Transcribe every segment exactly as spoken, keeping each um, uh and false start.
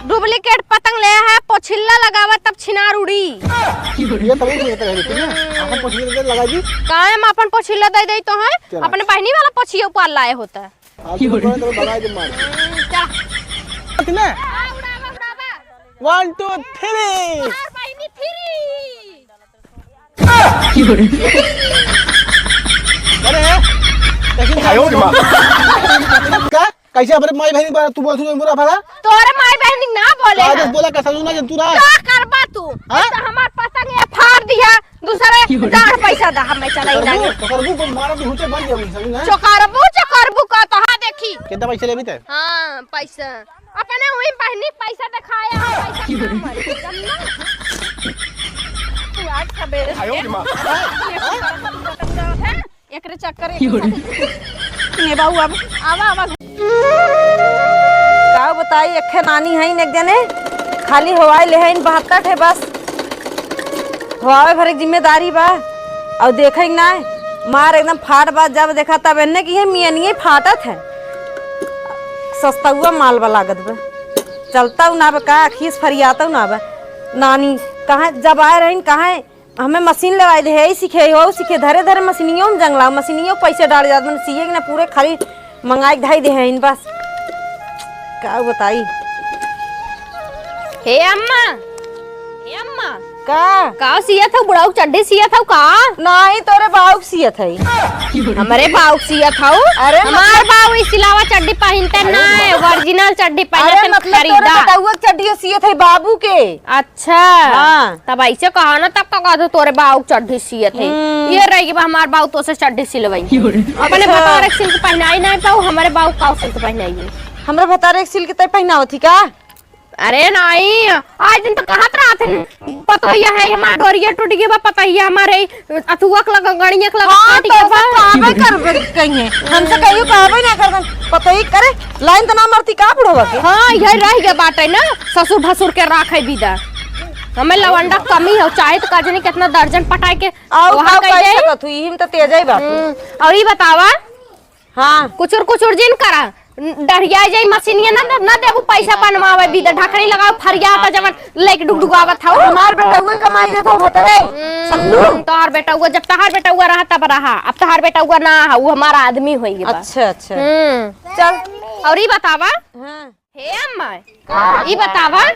डुप्लीकेट पतंग ले है, पोछिल्ला लगावा तब छिनार उड़ी। ये तब नहीं होता है, ठीक है? अपन पोछिल्ला दे लगा दी। काहे हम अपन पोछिल्ला दे दे तो है? चला। अपने बहनी वाला पोछिया ऊपर लाए होता है। हाँ, तो बड़ा तो भगा दे मार। चला। कितने? हाँ, उड़ावा, उड़ावा। One, two, three। मार बहनी three। अरे, कैसे आयो रे माँ। का? कैसे हमरे माई बहनी बा-, तू बोलत हूँ बुरा भला? तोरे माई बहनी ना बोले का हैं। आदेश बोला का समझ ना जब तू रहा? का करबा तू? हाँ? तो हमार पतंग ये फाड़ दिया, दूसरे डाढ़ पैसा दा, हमें चलाई ना। चोकरबू, चोकरबू को मारा तो हुटे बन गया, समझ ना? चोकरबू, चोकरबू का तो हाँ देखी। कितना पैसा लेबी ते? हाँ, पैसा। अपने वही बहनी पैसा दिखाया है, पैसा ना मरे, समझा? तू आज सवेरे से आयो रे माँ। एकरे चक्कर एक ने बाबू अब आवा, आवा। का बताई, एक्खे नानी हईन, एक जने खाली हवाई लेहईन, बहत्तर ठे बस। हवावे भरे के जिम्मेदारी बा। और देखे के ना, मार एकदम फाट बा, जब देखा तब एन्ने की है, मियनिये फाटत है। सस्तउआ माल बा लागत बा। चलतउ ना बा का, अखिस फरियातउ ना बा। नानी कहाँ जब आए रहीन, कहाँ हमें मशीन लगाई दे, यही सीखे, हो सीखे, धरे धरे मशीनियों में जंगला, मशीनियों पैसे डाल जात, मैंने सीए के ना पूरे खाली मंगाई के धई दे हैं बस। का बताई? हे अम्मा, हे अम्मा। का? का सियत हऊ? बुढ़ऊ के चड्ढी सियत हऊ का? नाही, तोरे बाऊ के सियत है। हमरे बाऊ के सियत हऊ? अरे हमार मतलब बाऊ ई सिलावा चड्ढी पहिनते अरे ना है, मतलब original चड्ढी पहिनते अरे हैं, मतलब तोरे खरीदा। बेटउआ के चड्ढी सियत है बाबू के। अच्छा। हाँ। तब ऐसे कहा ना, तब का कहत हो तोरे बाऊ के चड्ढी सियत है। हम्म। ये रही कि हमार बाऊ तो से चड्ढी सिलवाई। अपने अच्छा। भतारे के सिल के पहनाई नहीं पाऊ, हमारे बाऊ का सिल के पहनाई है। हमरे भतारे के सिल के तय पहनावत ही का? अरे नहीं, आज दिन तो कहत रहत है, पतोहिया है हमार डोरिया टूट गई बा, पतोहिया हमारे अथुआ के लगा, गणिया के लगा हाँ, कट तो गया ऐसा बा। कहबे करबे कहीं। हमसे कहियो कहबे ना करबे। पतोही करे, लाइन तो ना मरती का बुढ़वा के? हाँ, यही रह गया बाटे ना, ससुर भसुर के राखे बिदा। हमें लवंडा कमी हो, चाहे तो का जाने कितना दर्जन पटाए के और वहाँ का कह कह दे। सकत हुई, हम तो तेज ही बात। हम्म, और ये बतावा, हाँ। कुचुर कुचुर जिन करा, डरिया जाई मशीनिया ना, ना देबू पैसा बनवावे बिदा, ढकनी लगाओ फरिया त जवन लेके डुगडुगावत हऊ। हमार बेटउआ कमाई देत हो भतरे। हम्म, समझू? तोहार बेटउआ, जब तोहार बेटउआ रहा तब रहा, अब तोहार बेटउआ ना हा, वो हमारा आदमी होई बा। अच्छा, अच्छा। हम्म। चल, और ई बतावा, हाँ। हे अम्मा, ई बतावा,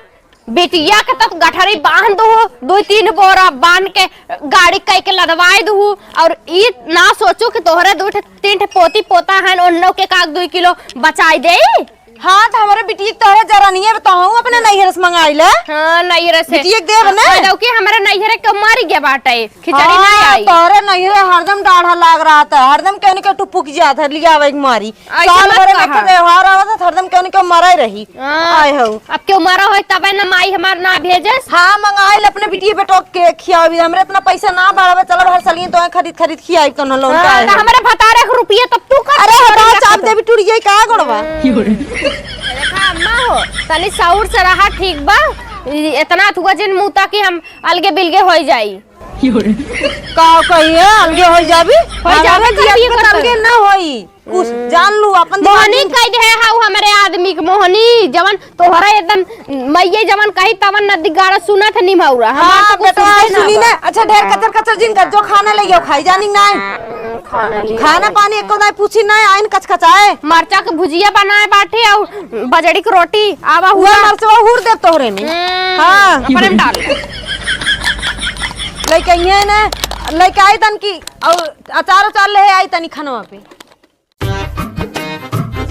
बिटिया के तब गठरी बांध दो, दो तीन बोरा बांध के गाड़ी कई के लदवाई दू, और ई ना सोचू कि तोहरे दू ठे, तीन ठे पोती पोता हन, उन्नो के काक दो किलो बचाई दे। हाँ, तो हमारे बिटिया के तोहरे जरा नहीं है, तो हम अपने नैहर से मंगाई ले। हाँ, नैहर से। बिटिया के देब ने। आ, जबकि हमारे नैहर के मर गया बाटे। खिचड़ी हाँ, नहीं आई। तोहरे नैहरे हरदम डाढ़ा लाग रहा था, हरदम केहू न केहू टुपुक जात है, लियावे के मारी। ऐसे साल मत भरे में कहा। एक त्योहार आवत है, हरदम केहू न केहू मरे रही। हाँ। आए हो। अब केहू मरा होई तबे न माई हमार ना भेजस। हाँ, मंगाइल अपने बिटिया बेटो के खियावी, हमरे इतना पैसा ना बढ़ावे, चलो हर साल ये तो खरीद खरीद खियाई कौन लोन हाँ, का है। तो हमरे भतारे के रुपये तब तू कर अरे तू हटा कर चाप कर। देवी टूट गई का गोड़वा। हम्म। देखा अम्मा हो, तनी सौर से रहा ठीक बा, इ-, इतना थुआ जिन मुँह ताकि हम अलगे बिलगे होई जाई। का कहिए, अलगे होई जाबी? होई जाबे हमारे जिया करबी, के करबी। अलगे ना होई। कुछ हम्म। जान लू, अपन दिमाग मोहनी में कह दे हाउ हमरे आदमी के मोहनी, जवन तोहरा एकदम मइये जवन कही तवन नदी गाड़ा सुनत है निमौरा। हमार हाँ, तो कुछ बेटवा, सुनते ना सुनी बा। ना। अच्छा, ढेर कचर कचर जिन कर, जो खाना ले आओ, खाई जानी ना। खाना ले खाना आओ। पानी एको ना पूछी ना, आइन कचकचाए। मरचा के भुजिया बनाए बाटे और बजड़ी के रोटी, आवा हुआ हुआ। मरचवा हुर देब तोहरे में। हम्म, हाँ। अपने में डाल। लइके अइहे ने, लइके आई तन की, और अचार उचार ले आई तनी खनवा पे।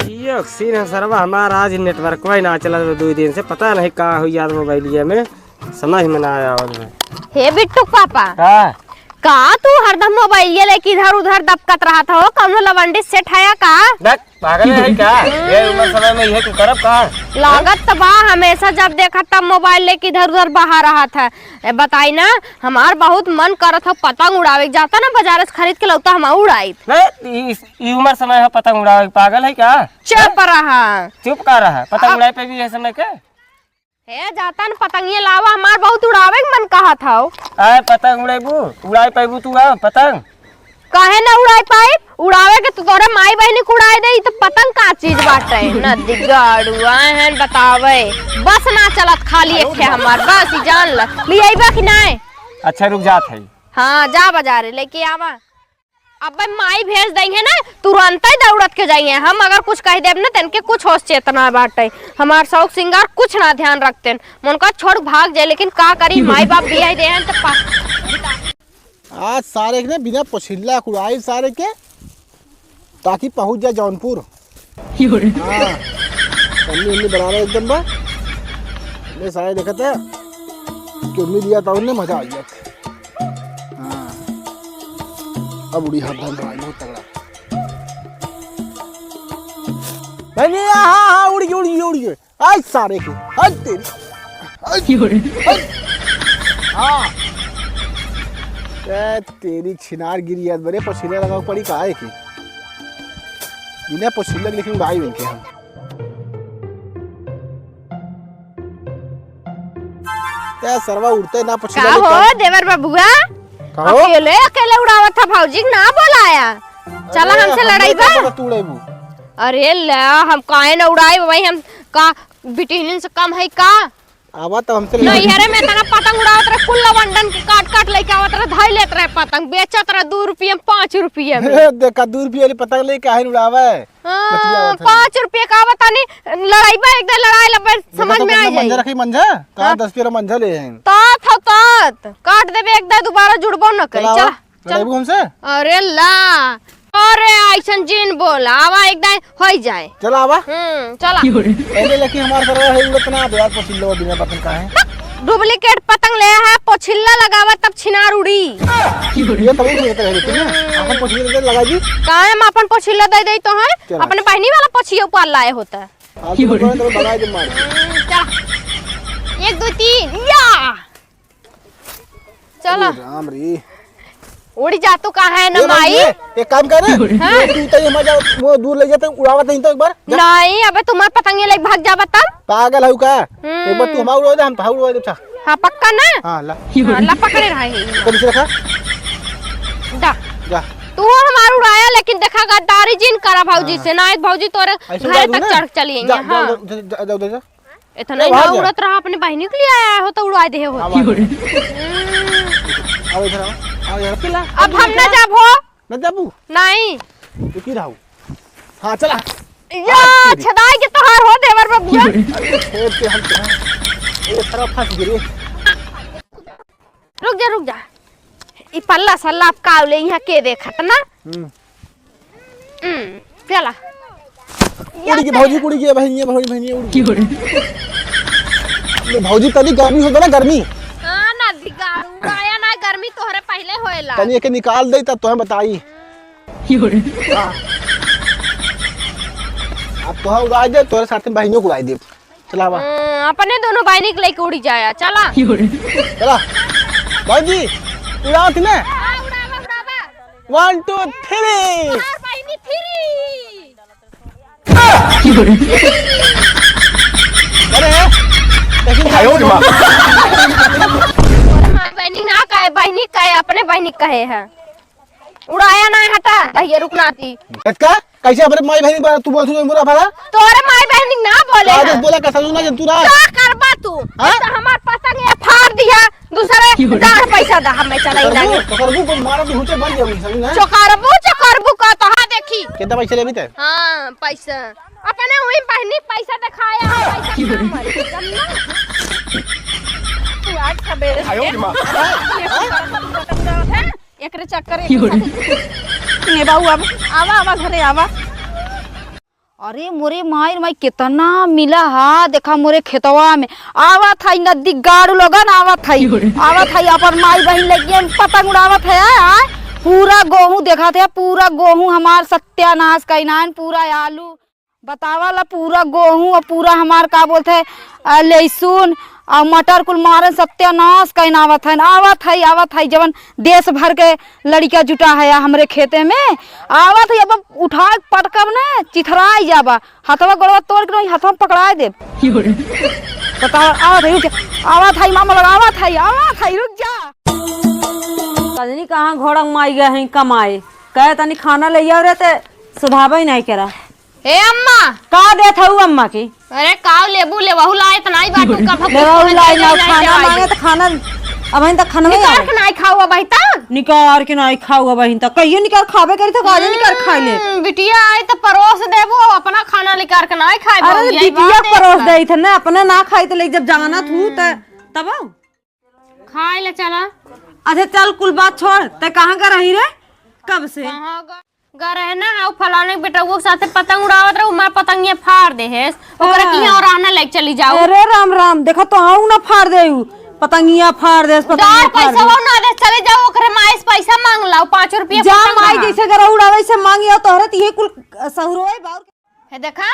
जियो सीन है सरवा, हमारा आज नेटवर्क ही ना चला दो दिन से, पता नहीं का हुई यार मोबाइलिया में, समझ में ना आया और में। हे बिट्टू के पापा। का? का तू हरदम मोबाइलिया लेके इधर उधर दबकत रहत हो? कौनो लवंडी सेट है का? देख, पागल है का? ये उम्र समय में ये तू करब का? लागत त बा, हमेशा जब देखा तब मोबाइल लेके इधर उधर बहा रहत है। ए, बताई ना, हमार बहुत मन करत हो पतंग उड़ावे के, जाता ना बाजार से खरीद के लौता हम उड़ाई। नहीं, ई, ई उम्र समय है पतंग उड़ावे के, पागल है का? चुप रहा। चुप का रहा? पतंग अब उड़ाए पे भी है समय के? हे जातन पतंगिया लावा, हमार बहुत उड़ावे के मन कहत हौ। आए पतंग उड़ेबू, उड़ाई पैबू तू आ पतंग? काहे ना उड़ाई पाई? उड़ावे के तो तोरे माई बहिनी के उड़ाई दे, ई तो पतंग का चीज बाटे। नदी गाड़ू आए हैं बतावे, बस ना चलत, खाली एक ठे हमार, बस ई जान ल। लियाइबा कि नाय? अच्छा, रुक जात है। हाँ, जा बाजारे लेके आवा। अब माई भेज दई है ना, तुरंत ही दौड़त के जाई है। हम अगर कुछ कह देब ना, तनके कुछ होश चेतना बाटे। हमार शौक सिंगार कुछ ना ध्यान रखतेन। मन का छोड़ भाग जाए, लेकिन का करी, माई बाप बियाह दे हैं तो पा- आज सारे के ना बिना पोछिल्ला कुड़ाई सारे के, ताकि पहुँच जाए जौनपुर। हाँ, पन्नी उन्नी बराबर एकदम बा। मैं सारे देखत है कि उम्मीद लिया था उन्हें मजा आ गया। हाँ, अब उड़ी हाथ धन रहा है, बहुत तगड़ा। बनिया, हाँ, हाँ, उड़ गई, उड़ गई, उड़ गई। आज सारे के, आज तेरी, आज, आज। हाँ। ए, तेरी छिनार गिरी याद बरे, पसीना लगा पड़ी काहे की? बिना पसीना के लेकिन भाई बन के हम। ए, सरवा उड़ते ना पसीना का हो, देवर बबुआ? का हो? अकेले, अकेले उड़ावत था भौजी के ना बोलाया। चला अरे, हमसे हमने लड़ाई बा? का पता तू उड़ाइबू? अरे ला, हम काहे ना उड़ाई, वही हम का बिटिहनिन से कम है का? आवा तब हमसे लड़ाई। नैहरे में इतना पतंग उड़ावत रहे, कुल लवंडन के काट काट लेके आवत रहे, धई लेत रहे पतंग, बेचत रहे दू रुपये में, पाँच रुपये में। देखा, दू रुपये वाली पतंग लेके काहे उड़ावे? हाँ, बतिया आवत है। पाँच रुपये का आवत तनी, लड़ाई बा, एक दिन लड़ाई लबे, देखा समझ तो में आ कितना जाई। मंजा रखी, मंजा? कहाँ हाँ। दस रुपये वाला मंजा ले हैं। तात हो तात, काट देबे एक दाई, दोबारा जुड़बो न करी। चला, चला। चला। लड़ाइबू हमसे? अरे ला, अरे ऐसन जिन बोला, आवा एक दाई होई जाए। चला आवा। हम्म, चला। पहले लेकिन हमार सरवा है उड़त ना, अब यार पोछिल्लो बिना पतंग का है। डुप्लीकेट पतंग ले है, पोछिल्ला लगावा तब छिनार उड़ी। ये तो नहीं कहते रहे थे ना, अपन पोछिल्ला लगा दी। काहे हम अपन पोछिल्ला दे दे तो है, चला। अपने बहनी वाला पोछिया ऊपर लाए होता। आज तो बड़ा तो भगा दे मार। हम्म, चला। एक, दो, तीन, या। चला। अरे राम रे। उड़ी जा तू, कहाँ है न ए भाई, माई? ये, एक काम कर ना। हाँ? तू तो ये मजा, वो दूर ले जाते, उड़ावत नहीं तो एक बार। जा। नहीं, अबे तुम्हार पतंगे ले भाग जाबा तब। पागल हऊ का? हम्म। एक बार तू हमार उड़वा दे, हम तोहार उड़वा दे, अच्छा। हाँ, पक्का ना? हाँ, ला। हाँ, ला पकड़े रहा है। कब से रखा? दा। जा। तू हमार उड़ाया, लेकिन देखा गद्दारी जिन करा भौजी हाँ। से, ना भौजी तोरे ऐसे घर उड़ा दूँ तक ना? चढ़ चली जा, हैं, जा, हाँ। जा, जा, जा, जा, जा। इतना ए, ही ना बाहर जा। उड़त रहा, अपने बहिनी के लिए आया हो तो उड़ा दे हो। हाँ, बाहर जा। आओ इधर आओ। आओ यार, पिला। अब हम ना जाब हो। ना जाबू? नहीं। तो की रहू? हाँ, चला। या, आज की छदाई के तोहार हो देवर बबुआ। अरे, फेर से हम तो, ए, सारा फंस गए। रुक जा, रुक जा। ई पल्ला सल्ला अब का ले यहाँ के देखत ना? हम्म। हम्म, चला। उड़ी के भौजी, उड़ी के बहिनिया, भौजी, बहिनिया, उड़ी के। ये भौजी, तनी गर्मी होता ना, गर्मी। हाँ, ना दिगारू, आया ना, गर्मी तोहरे पहले होएला। तनी एके निकाल दे, तब तोहे बताई। हाँ। अब तोहे उड़ाई दे, तोरे साथ में बहिनियों को उड़ाई दे। चला बा। हम्म, अपने दोनों बहिनी के लेके उड़ी जाया, चला। चला। भौजी, उड़ाओ थी ना। हाँ, उड़ावा, उड़ावा। One, two, three। और बहिनी free। अरे, लेकिन आयो रे माँ। अरे माँ, बहिनी ना कहे, बहिनी कहे, अपने बहिनी कहे है। उड़ाया ना, हटा, भैया रुक ना ती। इसका? कैसे अपने माई बहिनी पर तू बोलत हूँ बुरा भला? तोरे माई बहिनी ना बोले आज हैं। बोला का समझ ना जब तू ना। का करबा तू? हाँ? तो हमार पतंग ये फाड़ दिया, दूसरे क्यों रे? दाढ़ पैसा दा, हमें चलाई चोकरबू, लागे। चोकरबू को मारा तो हुटे मर जाऊंगी, समझ ना? चोकरबू, चोकरबू का तो हाँ देखी। कितना पैसा लेबी ते? हाँ, पैसा। अपने वही बहिनी पैसा दिखाया है, पैसा क्यों रे? ना मारे, समझ ना? तू आज सवेरे से आयो रे माँ। ये पतंग उड़ावत है। एकरे चक्कर, एकरे चक्कर। ने बाबू, अब आवा, आवा घरे आवा। अरे मोरे माई रे माई, कितना मिला हा, देखा मोरे खेतवा में। आवत है नदी गाड़ू लोगन, आवत है। आवत है, अपन माई बहिन लगे पतंग उड़ावत है, आय। पूरा गोहूँ देखत है, पूरा गोहूँ हमार सत्यानाश कइनान, पूरा आलू। बतावा ला, पूरा गोहूँ और पूरा हमार का बोलत है, अ, लहसुन और मटर कुल मारन सत्यानाश कइन आवत है, आवत है, आवत है, जवन देश भर के लड़िका जुटा है हमरे खेते में, आवत है, अब उठा के पटकब न, चिथराई जाबा, हथवा गोड़वा तोड़ के नहीं, हथवा में पकड़ाए देब। बतावा, आवत है, रुक जा, आवत है, मामा लोग, आवत है, आवत है, रुक जा। कजनी कहाँ घोड़ा माई गए हैं कमाए। कहे तनी खाना ले आओ रे, ते सुधाबे ही नहीं करा। ए अम्मा! का देत हऊ अम्मा की? अरे काव लेबू, लेवहू लायत नाई बाटू, कब लेवहू लाई ना, खाना मांगे तो खाना, अबहिन तक खाना नहीं निकार आवे। के नाई खाऊ अबहिन तक? निकार के नाई खाऊ अबहिन तक। कहियो निकार खाबे करी तो आज निकार खाई ले। हम्म, बिटिया आई तो परोस देबू, अपना खाना निकार के नाई खाई अरे बाबू, यही बिटिया बात है परोस इसका। दे थे ना, अपने ना खाई तो ले जब जाना थू त तब आओ। खाए ले चला। अच्छा चल, कुल बात छोड़, ते कहाँ का रही रे? कब से? कहाँ ग-, ग रहे ना, उ फलाने बेटउआ के साथे पतंग उड़ावत रहे, उ मार पतंगिया फाड़ दे हेस। ओकरा हाँ। किहाँ और रहना लायक चली जाओ। अरे राम राम, देखा तो हाँ ना फाड़ दे उ। पतंगिया फाड़ दे, पतंगिया डर फाड़ पैसा दे। वो ना दे, चले जाओ, ओकरे माई से पैसा मांग लाओ, पाँच रुपया जा पतंग माई बना। जैसे गरा उड़ावे से मांगिया, तोहरे त इहे कुल सहुरो है बाउर। हे देखा,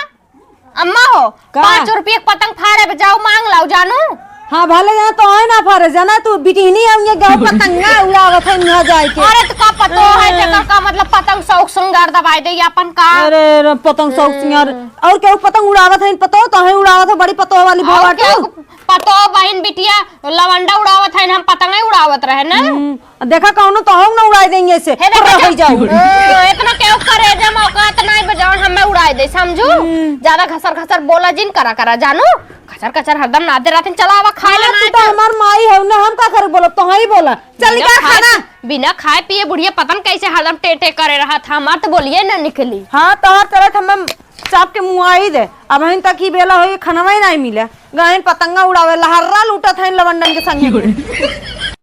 अम्मा हो, का? पाँच रुपये के पतंग फाड़े बे जाओ, मांग लाओ जानू। हाँ, भले यहाँ तो आए ना फाड़े, जाना तू बिटिहनी हम ये गाँव पतंगा उड़ावत है यहाँ जाए के। अरे तो का पतो है, जेकर का मतलब पतंग शौक श्रृंगार दबाई दे अपन का? अरे रे, पतंग शौक श्रृंगार, और केहू पतंग उड़ावत है, पतो तो है उड़ावत है, बड़ी पतो वाली और भवा केहू तू। पतो बहिन बिटिया लवंडा उड़ावत है, हम पतंगे उड़ावत रहे ना। हम्म, देखा कौनो तो हम ना उड़ाई देंगे ऐसे। हे देखा रह जा। जाओ। हाँ, इतना केहू करेजा में औकात नहीं बा जौन हमें उड़ाई दे, समझू? हम्म। ज्यादा घसर घसर बोला जिन करा करा, जानू? घसर घसर हरदम नादे रहते, चला आवा खाए ले हाँ, ना तू तो आइटम। हमार माई है ना, हम का करे बोलब, तो ही बोला। चल बिना निकाल खाए, खाना। बिना खाए पिए बुढ़िया पता न कैसे हरदम टे टे करे रहत, हमार तो बोलिए ना निकली। हाँ, तोहर चलत हमें चाप के मुआई दे। अबहिन तक ही बेला होई, खनवा ही नहीं मिले। गहिन पतंगा उड़ावे, लहर्रा लूटत हैं लवंडन के संगे।